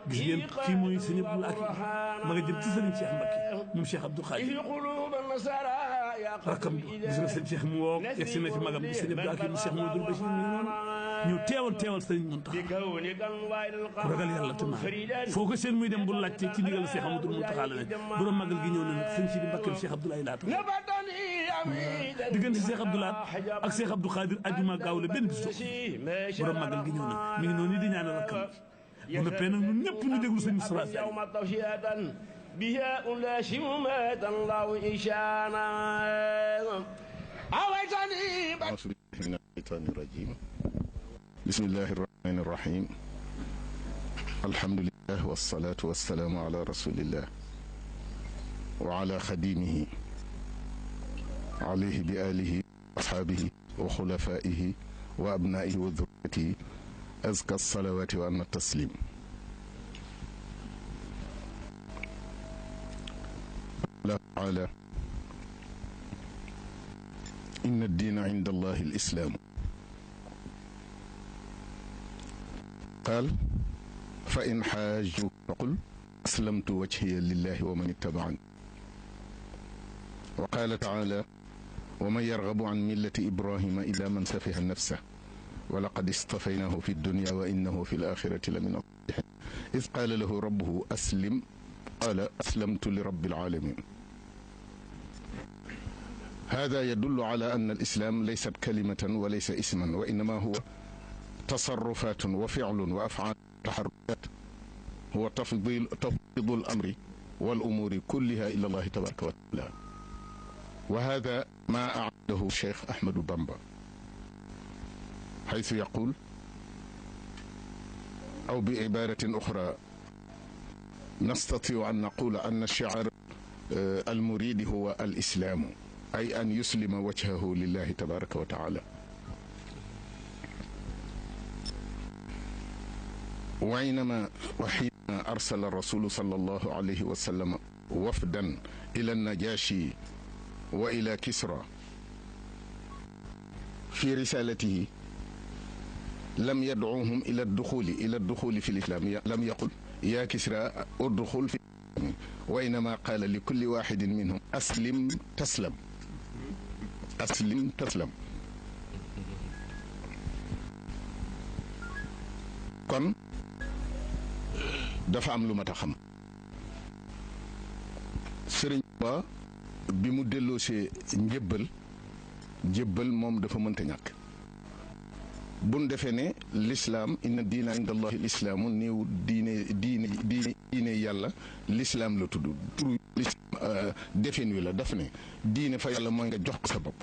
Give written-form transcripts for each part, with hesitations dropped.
gis ngeen kii mooy sëñ Abdul Hakim ma nga jëm ci sëriñ Cheikh Mbacké moom Cheikh Abdou Khadir rakam gis nga sëñ Cheikh mu woo yegg si na ci magam bi sëñ Abdul Hakim mu Cheikh Modou Bachir mi noonu ñu teewal sëriñ Mountakha ku ragal yàlla te maa foo ko seen muy dem bu laajte ci ndigal Cheikh Amadou Mountakha la ne borom magal gi ñëw na nag sëñ Sidi Mbacké Cheikh Abdoulaye laata diggante Cheikh Abdoulaye ak Cheikh Abdou Khadir ajuma gaaw la benn bis borom magal gi ñëw na mi ngi noonu di ñaanal rakam bu noppee nag ñun ñëpp ñu déglu sëñ Moustapha Sall بها ألاشم مات الله إشانا أويتني أعوذ بالله من الشيطان الرجيم بسم الله الرحمن الرحيم الحمد لله والصلاة والسلام على رسول الله وعلى خديمه عليه بآله وأصحابه وخلفائه وأبنائه وذريته أزكى الصلوات وأن التسليم الله تعالى إن الدين عند الله الإسلام قال فإن حاجوك فقل أسلمت وجهي لله ومن اتبعني وقال تعالى ومن يرغب عن ملة إبراهيم إلا من سفه نفسه ولقد اصطفيناه في الدنيا وإنه في الآخرة لمن الصالحين إذ قال له ربه أسلم قال أسلمت لرب العالمين هذا يدل على أن الإسلام ليست كلمة وليس اسما وإنما هو تصرفات وفعل وأفعال وتحركات هو تفضيل الأمر والأمور كلها إلى الله تبارك وتعالى وهذا ما أعده الشيخ أحمد بامبا حيث يقول أو بعبارة أخرى نستطيع أن نقول أن الشعار المريد هو الإسلام أي أن يسلم وجهه لله تبارك وتعالى وحينما أرسل الرسول صلى الله عليه وسلم وفدا إلى النجاشي وإلى كسرى في رسالته لم يدعوهم إلى الدخول في الإسلام لم يقل يا كسرى ادخل في الإسلام وإنما قال لكل واحد منهم أسلم تسلم أسلم تسلم kon dafa am lu mat a xam sëriñ ba bi mu delloosee njëbbal moom dafa mënta ñàkk buñ defee ne lislaam inna diina inda allahi lislaamu néew diine yàlla lislaam la tudd turu lislaam defin wi la daf ne diine fa yàlla mooy nga jox ko sa bopp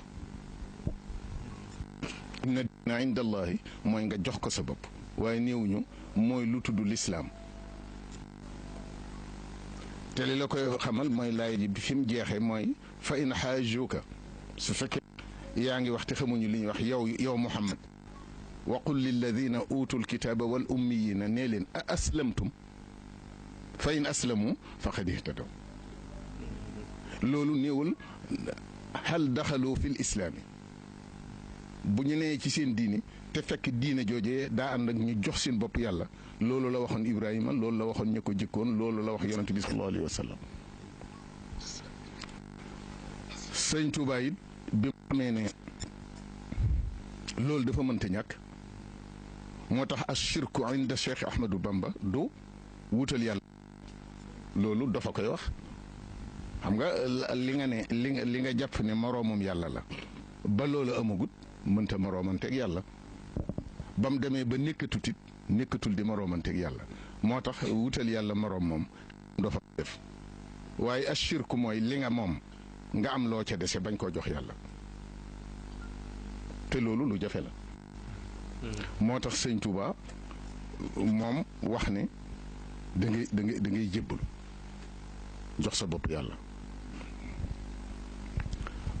inna diina inda allahi mooy nga jox ko sa bopp waaye néewuñu mooy lu tudd lislaam te li la koy xamal mooy laay ji bi fi mu jeexee mooy fa in xaajuka su fekkee yaa ngi wax te xamuñu li ñuy wax yow Muhammad wa qul lilladina utul kitaaba wal ummiyina nee leen a aslamtum fa in aslamu faqad ihtadaw loolu néewul hal daxalu fil islaami bu ñu nee ci seen diine te fekk diine joojee daa ànd ak ñu jox seen bopp yàlla loolu la waxoon Ibrahima loolu la waxoon ñu ko jëkkoon loolu la wax yonent bi sallallahu alayhi wa sallam sëñ Tuubaa it bi mu xamee ne loolu dafa mënta ñàkk moo tax ashirku inda Cheikh Ahmadou Bamba du wutal yàlla loolu dafa koy wax xam nga li nga ne li nga jàpp ne moroomum yàlla la ba loolu amagut mënta moroomanteeg yàlla ba mu demee ba nekkatul di moroomanteeg yàlla moo tax wutal yàlla moroom moom dafa def waaye ashirku mooy li nga moom nga am loo ca dese bañ koo jox yàlla te loolu lu jafe la moo tax sëñ Touba moom wax ne da ngay jébbalu jox sa bopp yàlla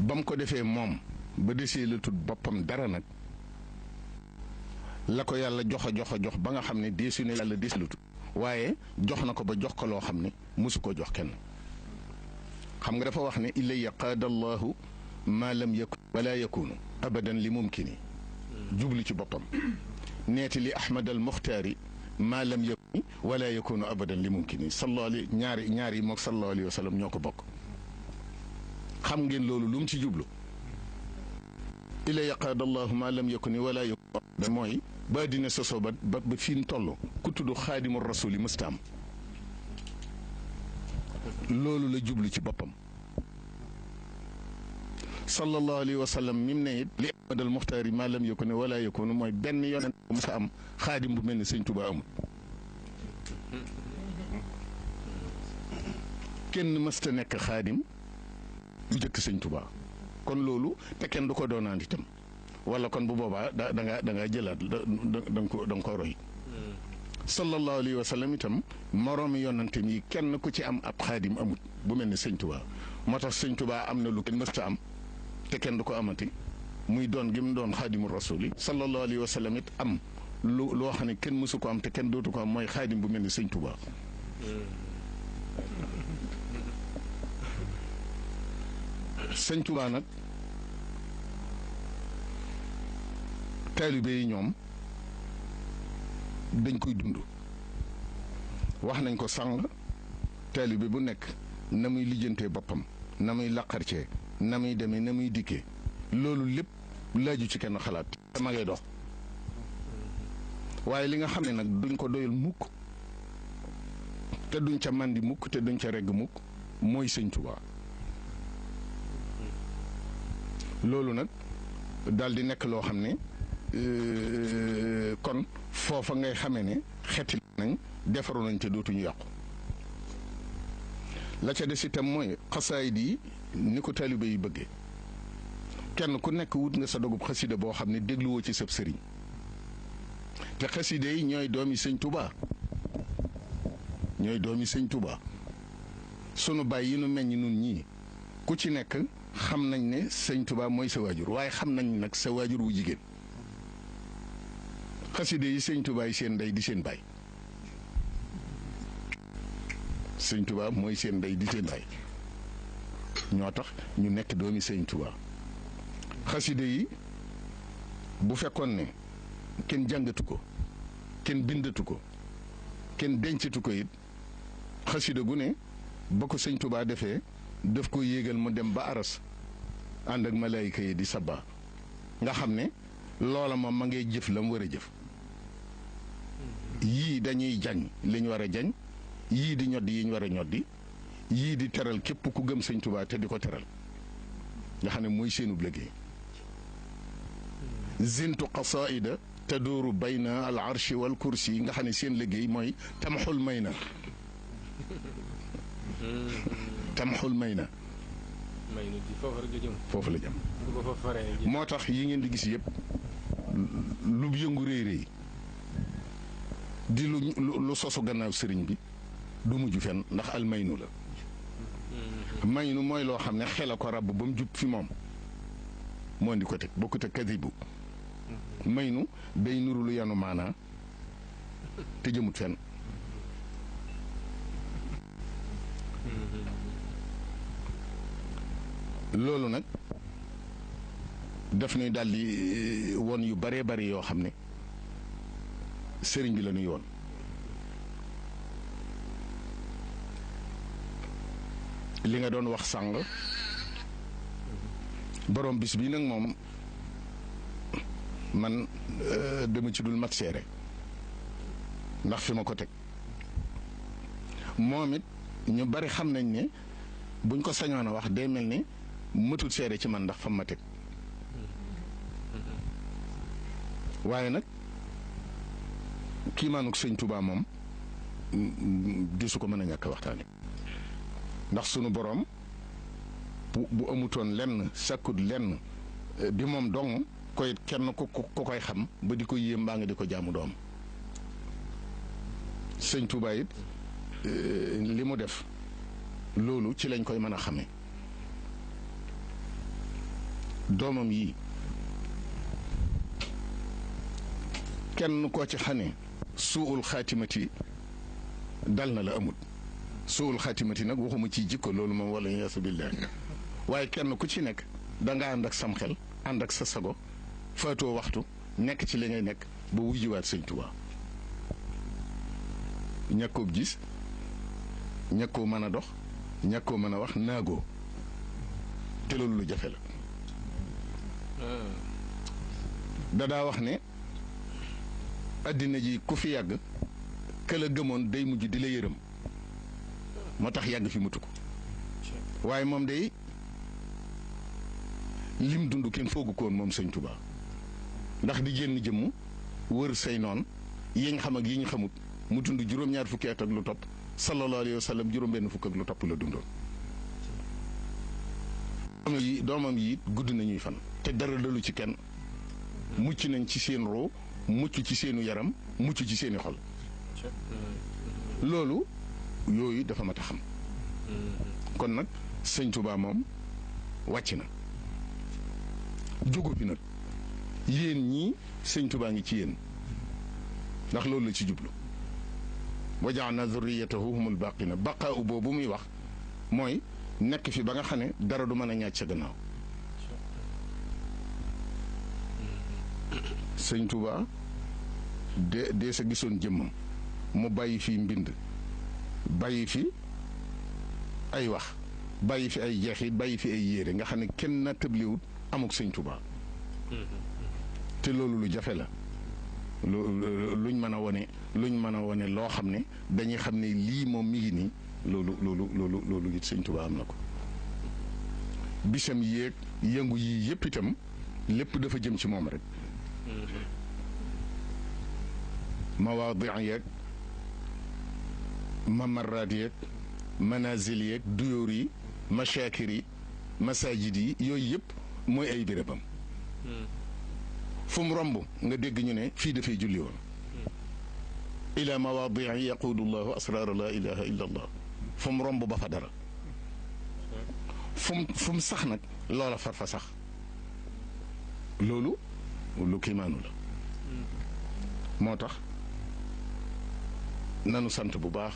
ba mu ko defee moom ba desee la tut boppam dara nag la ko yàlla jox ba nga xam ne deesu ne yàlla dees la tut waaye jox na ko ba jox ko loo xam ne mosu ko jox kenn xam nga dafa wax ne ilayya qaada allahu ma lam yakun wala yakunu abadan li mumkini jublu ci boppam neeti li ahmad al muxtaari maa lam yakun wala yakunu abadan li mumkini ñaar yi mook sallallahu alayhi wa sallam ñoo ko bokk. xam ngeen loolu lu mu ci jublu ila yaqaada allahu ma lam yakuni wala yakunu abadan mooy ba dina soso ba fi mu toll ku tudd xaadimu rasuli mësta am loolu la jublu ci boppam. sallallahu alayhi wa sallam mi mu ne it li ahmadal muxtaari ma lam yakuni wala yakunu mooy benn yonent bu mësa am xaadim bu mel ni sëñ Tuubaa amul. kenn mësta nekk xaadim lu jëkk sëñ Tuubaa kon loolu te kenn du ko doonaan itam wala kon bu boobaa da nga jëlaat da nga ko roy. sallallahu alayhi wa sallam itam moroomi yonantam yi kenn ku ci am ab xaadim amut bu mel ni sëñ Tuubaa moo tax sëñ Tuubaa am na lu kenn mësta am te kenn du ko amati muy doon gi mu doon xaadimu rasuli sallallahu alayhi wa sallam it am loo xam ne kenn mësu ko am te kenn dootu ko am mooy xaadim bu mel ni sëñ Tuubaa. sëñ Tuubaa nag taalibe yi ñoom dañ koy dund wax nañ ko sàng taalibe bu nekk na muy lijjantee boppam na muy laqarcee na muy demee na muy dikkee loolu lépp laaju ci kenn xalaat ma ngay dox waaye li nga xam ne nag duñ ko doyal mukk te duñ ca màndi mukk te duñ ca regg mukk mooy sëñ Tuubaa loolu nag daal di nekk loo xam ne kon foofa ngay xamee ne xeeti nañ defaru nañ te dootuñu yàqu la ca des itam mooy xasaayid yi ni ko taalibe yi bëggee kenn ku nekk wut nga sa dogub xasida boo xam ne dégluwoo ci sab sëriñ te xasida yi ñooy doomi sëñ Tuubaa sunu baay yi nu meññ nun ñii ku ci nekk xam nañ ne sëñ Tuubaa mooy sa waajur waaye xam nañ nag sa waajur wu jigéen xaside yi sëñ Tuubaa yi seen ndey di seen baay sëñ Tuubaa mooy seen ndey di seen baay ñoo tax ñu nekk doomi sëñ Tuubaa xaside yi bu fekkoon ne kenn jàngatu ko kenn bindatu ko kenn dencatu ko it xaside gu ne ba ko sëñ Tuubaa defee daf ko yéegal mu dem ba aras ànd ak malaayika yi di sabba nga xam ne loola moom ma ngay jëf la mu war a jëf yii dañuy jañ li ñu war a jañ yii di ñoddi yi ñu war a ñoddi yii di teral képp ku gëm sëñ Tuubaa te di ko teral nga xam ne mooy seenub liggéey zintu qasaida tadooru bayna al arshi wal kursi nga xam ne seen liggéey mooy tamxul may na tamxul may na foofu la jëm moo tax yi ngeen di gis yëpp lu yëngu réy réy di lu sosu gannaaw sëriñ bi du mujj fenn ndax al maynu la maynu mooy loo xam ne xel a ko ràbb ba mu jub fi moom moo di ko teg bokkut ak kadibu maynu day nuru lu yanu maanaa te jëmut fenn loolu nag daf ñuy daldi won yu baree bari yoo xam ne sëriñ bi la ñuy woon li nga doon wax sàng borom bis bi nag moom man dama ci dul mat seere ndax fi ma ko teg moom it ñu bari xam nañ ne buñ ko sañoon a wax day mel ni mëtul seere ci man ndax fa ma teg waaye nag kiimaanuk sëñ Tuubaa moom di su ko mën a ñàkk waxtaane ndax sunu boroom bu amutoon lenn sàkkut lenn bi moom dong koy kenn ku koy xam ba di ko yéem mbaa nga di ko jaamu doom sëñ Tuubaa it li mu def loolu ci lañ koy mën a xame doomam yi kenn koo ci xane suul xaatimati dal na la amut suul xaatimati nag waxuma ci jikko loolu moom wala yaasu billahi waaye kenn ku ci nekk danga ànd ak sam xel ànd ak sa sago faatoo waxtu nekk ci li ngay nekk ba wujjiwaat sëñ Tuubaa ñàkkoo gis ñàkkoo mën a dox ñàkkoo mën a wax naagoo te loolu lu jafe la dadaa wax ne àddina ji ku fi yàgg ka la gëmoon day mujj di la yërëm moo tax yàgg fi mutu ko waaye moom day lim dund kenn foogu ko woon moom sëñ Tuubaa ndax di génn jëmm wër say noon yi nga xam ak yi ñu xamut mu dund juróom-ñaar fukki at ak lu topp sallallahu alayhi wa sallam juróom-benn fukk ak lu topp la dundoon doomam yi gudd nañuy fan te dara dalu ci kenn mucc nañ ci seen roo mucc ci seenu yaram mucc ci seeni xol loolu yooyu dafa mat a xam kon nag sëñ Tuubaa moom wàcc na jógu fi nag yéen ñii sëñ Tuubaa ngi ci yéen ndax loolu la ci jublu wa ja'alna zurriyatahu humul baqina baqaa u boobu muy wax mooy nekk fi ba nga xam ne dara du mën a ñàcc sa gannaaw sëñ Tuubaa de sa gisoon jëmmam mu bàyyi fi mbind bàyyi fi ay wax bàyyi fi ay jeexit bàyyi fi ay yére nga xam ne kenn na tëbliwut amuk sëñ Tuubaa te loolu lu jafe la luñ mën a wone loo xam ne dañuy xam ne lii moom mi ngi nii loolu it sëñ Tuubaa am na ko bisam yéeg yëngu yii yëpp itam lépp dafa jëm ci moom rek mawaadi yeeg mamaraat yeeg manazil yeeg duyóor yi machaakir yi masajid yi yooyu yëpp mooy ay bérébam fu mu romb nga dégg ñu ne fii dafay julli woon ila mawaadi yaquudu llahu asraara la ilaha illa allah fu mu romb ba fa dara fu mu sax nag loola far fa sax loolu lu kiimaanu la moo tax nanu sant bu baax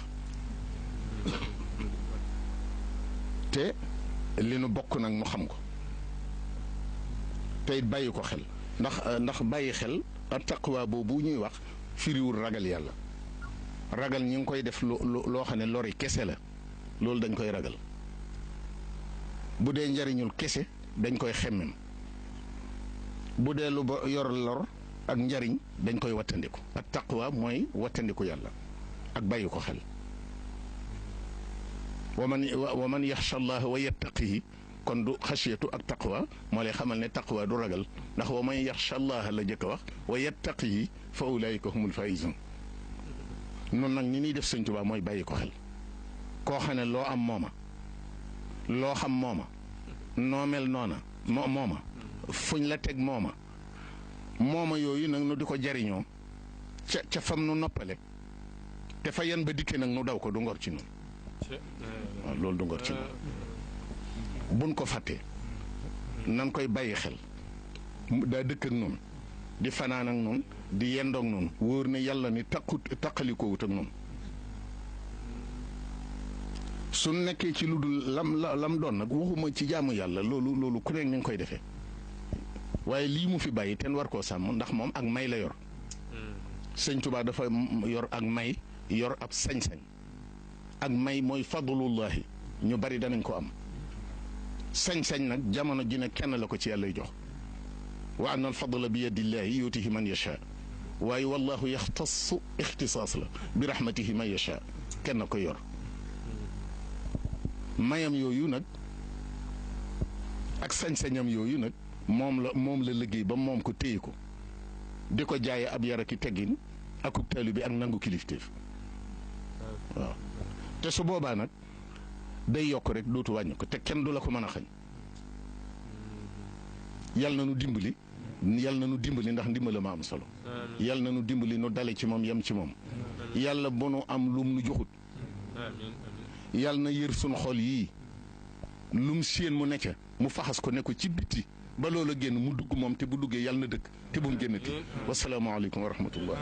te li nu bokk nag nu xam ko te it bàyyi ko xel ndax bàyyi xel ak taqwa boobu ñuy wax firiwul ragal yàlla ragal ñi ngi koy def loo xam ne lori kese la loolu dañ koy ragal bu dee njariñul kese dañ koy xemmem bu dee lu ba yor lor ak njariñ dañ koy wattandiku ak taqwa mooy wattandiku yàlla ak bàyyi ko xel wa man yaxsha allah wa yattaqihi kon du xasiyatu ak taqwa moo lay xamal ne taqwa du ragal ndax wa man yaxsha allah la jëkk a wax wa yattaqihi fa ulaika humul faizun noonu nag ni ñuy def sëñ Tuubaa mooy bàyyi ko xel koo xam ne loo am mooma loo xam mooma noo mel noona mooma fuñ la teg mooma yooyu nag nu di ko jariñoo ca fam nu noppale te fa yan ba dikkee nag nu daw ko du ngor ci noonu waaw loolu du ngor ci noonu buñ ko fàttee nan koy bàyyi xel daa dëkk ak noonu di fanaan ak noonu di yendoog noonu wóor ne yàlla ni taqalikoo wut ak noonu su nekkee ci lu dul lam doon nag waxuma ci jaamu yàlla loolu ku nekk ni nga koy defee waaye lii mu fi bàyyi ten war koo sàmm ndax moom ak may la yor sëñ Tuubaa dafa yor ak may yor ab sañ-sañ ak may mooy fadlullahi ñu bari danañ ko am sañ-sañ nag jamono ji ne kenn la ko ci yàlla jox wa anna al fadla bi yadillahi yutihi man yasha waaye wallahu yaxtassu ixtisaas la bi rahmatihi man yasha kenn ko yor mayam yooyu nag ak sañ-sañam yooyu nag moom la liggéey ba moom ko téye ko di ko jaaye ab yar ki teggin akub taalibe bi ak nangu kilifteef waaw te su boobaa nag day yokk rek dootu wàññi ko te kenn du la ko mën a xañ yal na nu dimbali ndax ndimbala ma am solo yal na nu dimbali nu dale ci moom yem ci moom yàlla bu nu am lum nu joxut yal na yër sunu xol yii lum séen mu necca mu faxas ko ne ko ci bitti ba loola génn mu dugg moom te bu duggee yàlla na dëkk te bu mu génnati wasalaamaaleykum wa rahmatullah